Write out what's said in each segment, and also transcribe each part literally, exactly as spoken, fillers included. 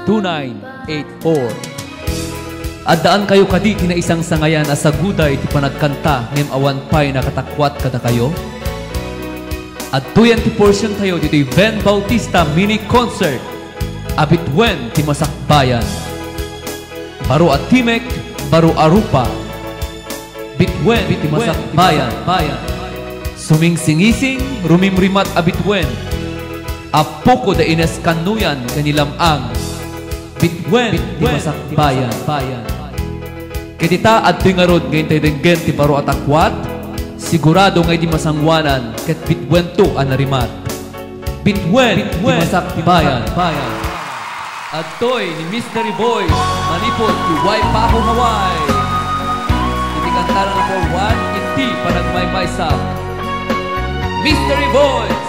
two nine eight four. Addaankayo kadi ti naisangsangayan a saguday ti panagkanta ngem awan pay nakatakuat kadakayo? Adtoyen ti porsiontayo ditoy Ven Bautista Mini Concert a bituen ti masakbayan. Baro a timek, baro a rupa. Bituen ti masakbayan. Sumingsingising, rumimrimat a bituen. Apoko da Ines Kannuyan ken ni Lam-ang. Bituen ti masakbayan. Ket ita, adtoy ngarud nga intay denggen ti baro a takuat, sigurado nga idi masangoanan ket bituento a narimat. Bituen ti masakbayan. Adtoy ni Mystery Boys manipud ti Waipahu, Hawaii. Iti kantana number one, iti panagmaymaysa. Mystery Boys.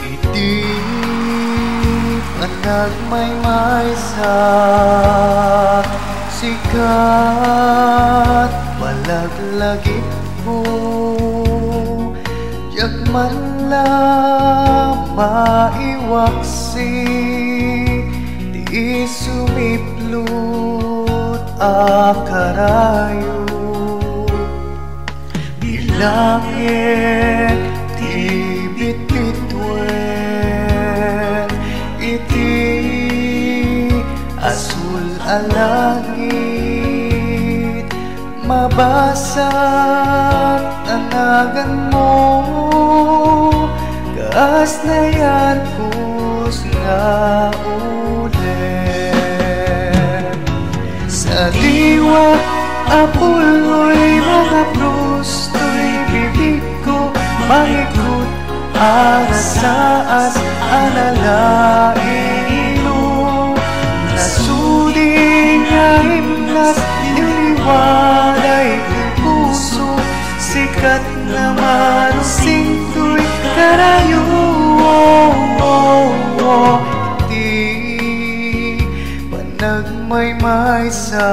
Iti panagmaymaysa, sikat, malaglagip Diak man la maiwaksi ti sumiplut a karayo. Bilangek ti bitbituen iti asul a langit. Mabasag a naganmo, kas nayan kus nga ulen. Sa diwa a pulmoy, mga brusto ti bibigko, mangikut a nasaas a nalaing ilong. Nasudi nga himnas, liwliwa daytoy puso, sikat nga manusing toy karayo. Iti panagmaymaysa,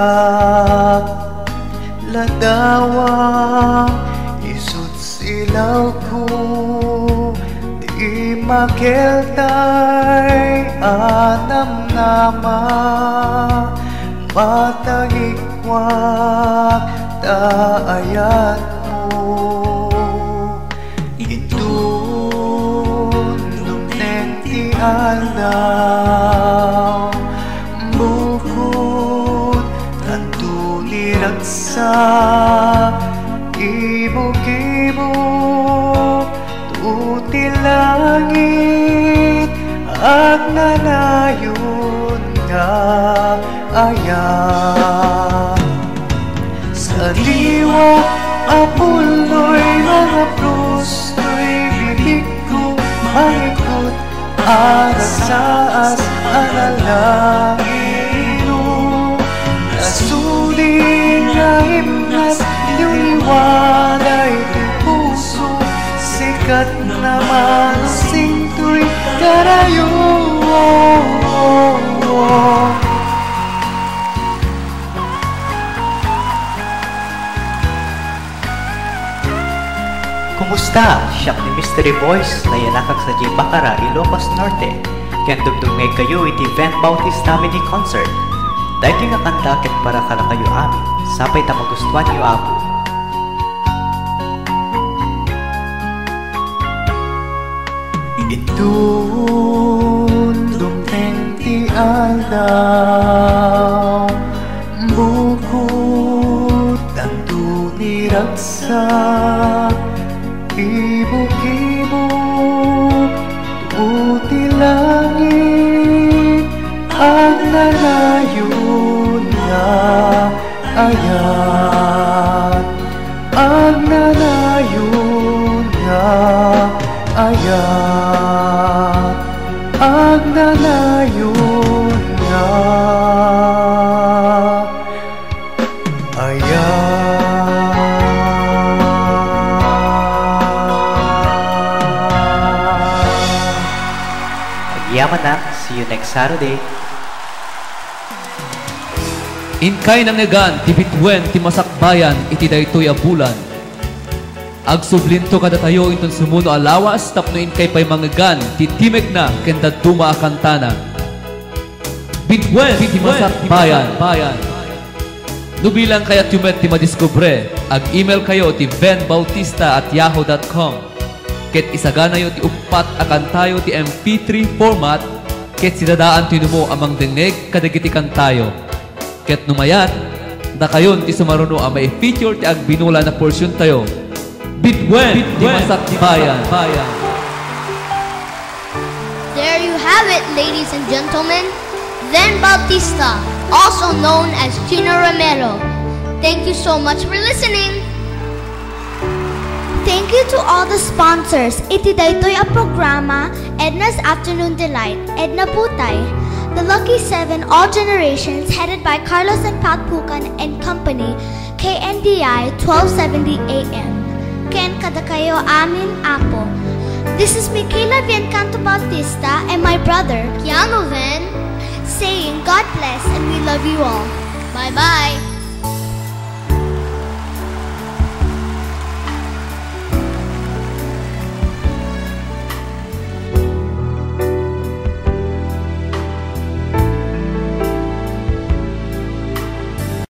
ladawa, isut silawko, ti makeltay a namnama, matangikuak ta ayatmo. Inton dumteng ti aldaw, bukod tanto ni ragsak, ibukibok to ti langit, agnanayon nga ayat. Sa diwa a pulmoy, mga brusto ti bibigko, mangikut a nasaas a nalaing ilong. Nasudi nga himnas, liwliwa daytoy puso, sikat nga manusing toy karayo. Kumusta? Siak ni Mystery Boys, nayanakak sadiay Bacara, Ilocos Norte. Ken dumdumngegkayo iti Ven Bautista Mini Concert. Daytoy nga kanta ket para kadakayo amin. Sapay ta magustuanyo, Apo. Inton dumteng ti aldaw, bukod tanto ni ragsak, ibukibok to ti langit, agnanayon nga ayat, agnanayon nga ayat, agnanayon nga ayat. Agyamanak, see you next Saturday. Inkay nangngegan ti bituen ti masakbayan iti daytoy a bulan. Agsublinto kadatayo inton sumuno a lawas tapno inkay pay mangngegan ti timekna ken dadduma a kantana. Bituen ti Masakbayan. No bilang kayatyo met ti madiskubre, ag-email kayo ti venbautista at yahoo dot com. Ket isaganayo ti uppat a kantayo ti M P three format ket sidadaan ti numo a mangdengngeg kadagiti kantayo. Ket no mayat, dakayon ti sumaruno a mai-feature ti agbinola a porsiontayo. Bituen ti Masakbayan. There you have it, ladies and gentlemen. Ven Bautista, also known as Chino Romero. Thank you so much for listening. Thank you to all the sponsors iti daytoy a programa, Edna's Afternoon Delight, Edna Putay, the Lucky Seven All Generations headed by Carlos and Pat Pucan and Company, K N D I twelve seventy A M. Ken kadakayo amin, Apo. This is Michaela Viencanto Bautista and my brother, Keanu Ven, saying God bless and we love you all. Bye-bye.